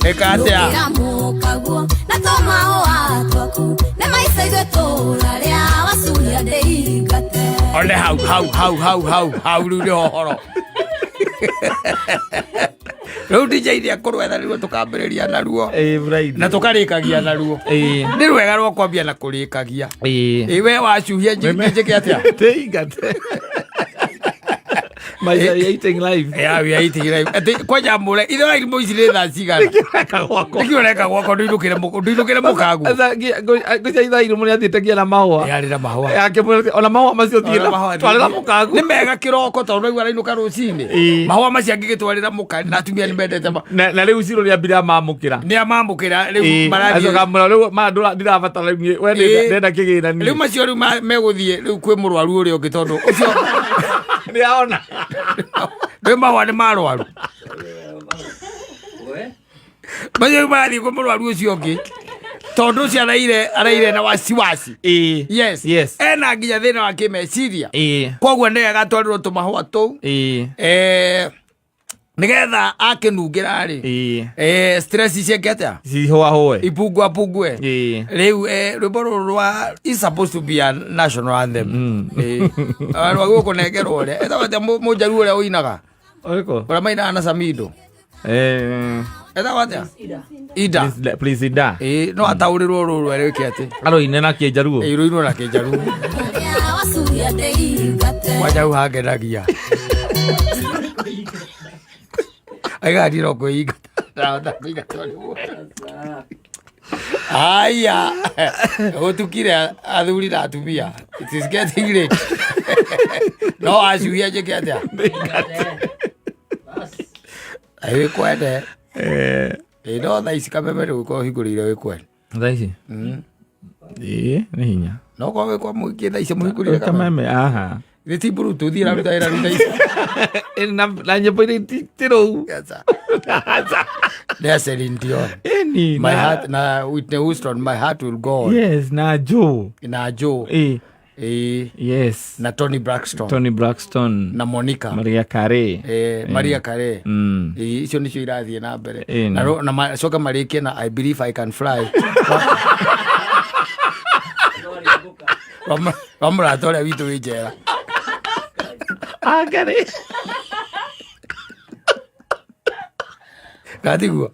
Ĩka atĩa? Ndũkĩra mũkaguo na tũmahũa twaku nĩ maica ithuĩ tũrarĩa wacuhia ndĩingate. One hau hau hau hau hau hau rĩu nĩho horo. Rĩu DJ nĩ ekũrwetha nĩruo tũkambĩrĩria naruo. Ĩĩ, Friday. Na tũkarĩkagia naruo. Ĩĩ. Nĩ rwega rwa kwambia na kũrĩkagia. Ĩĩ. Ĩ we wacuhia njĩke atĩa? Ndĩingate. Maisha ya eating life. Yeah, we are eating life. Atĩ kwanja mũre ithe wa irimũ ici nĩ thaa cigana? Nĩkĩũreka gwakwa. Nĩkĩ ũreka gwakwa ndũinũkĩre ndũinũkĩre mũkaguo? Ngũcia ithaa irimũ nĩathiĩte nginya na mahũa. Yarĩ na mahũa. Akĩmwĩra ona mahũa macio thiĩ Ona mahũa na twarĩra mũkagu. Nĩ mega kĩroko tondũ naigua arainũka rũcinĩ. Ĩĩ. Mahũa macio angĩgĩtwarĩra mũka na atumia nĩ mendete ma. Na rĩu Ciro nĩambire amamũkĩra. Nĩ amamũkĩra rĩu marathiĩ. Acoka amwĩra rĩu ma ndũra ndirabatara rĩu niĩ, we Ĩĩ. ndenda kĩgĩna niĩ. Rĩu macio rĩu megũthiĩ rĩu kwĩ mũrwaru ũrĩa ũngĩ tondũ ũcio Nĩaona. rĩu mahũa nĩ marwaru. Macio rĩu marathiĩ kwĩ mũrwaru ũcio ũngĩ tondũ ũcio araire araire na wasiwasi. Ĩĩ. Yes. Yes. Ena nginya thĩna wa kĩmeciria. Ĩĩ. Koguo nĩ wega atwarĩrwo tũmahũa tũu. Ĩĩ. Nĩgetha akĩnungĩra rĩ Ĩĩ. Stress ciake atĩa Cihũahũe. ipungua pungue. Ĩĩ. Rĩu rwĩmbo rũrũ rwa is supposed to be a national anthem. Rwa gũkũnengerwo ũrĩa etagwo atĩa mũnjaruo ũrĩa ũinaga Ũrĩkũ? ũrĩa mainaga na Samido Eh, etagwo atĩa Ida. Please, please Ida. Ĩĩ, no ataũrĩrwo rũrũ arĩke atĩ Aroine na kĩnjaruo. Ĩĩ, rũinwo na kĩnjaruo. Ũrĩa wacuhia ndĩingate. Kwanja hau hangenagia aigaga niĩ no kwĩingata ndahota kũingatwo nĩ mũndũ. Aya, gũtukire athuri na atumia. It is getting late. No acuhia njĩke atĩa? Ai wĩkwende. Eh, Ĩ no thaa ici kameme rĩu ũkorwo ũhingũrĩire wĩkwende. Thaa ici? Ĩĩ, nĩ hinya. No korwo wĩ kwa mũingĩ thaa ici mũhingũrĩire kameme. Kameme, aha. Nĩ ti bluetooth ĩraruta wĩra rĩu thaa ici. Ĩ, na nyĩmbo iria ti rũu. Yes, sir. Nĩ ya Celine Dion. Ĩni, My heart na Whitney Houston, My Heart Will Go On. Yes, na Joe. Na Joe. Ĩ, Ĩ, yes. na Toni Braxton. Toni Braxton. Na Monica. Maria Carey. Maria Carey. Icio nĩcio irathiĩ na mbere. Na na macoke marĩkie na I Believe I Can Fly. Rwa mũrata ũrĩa witũ wĩ njera. Angarĩ. Gatiguo.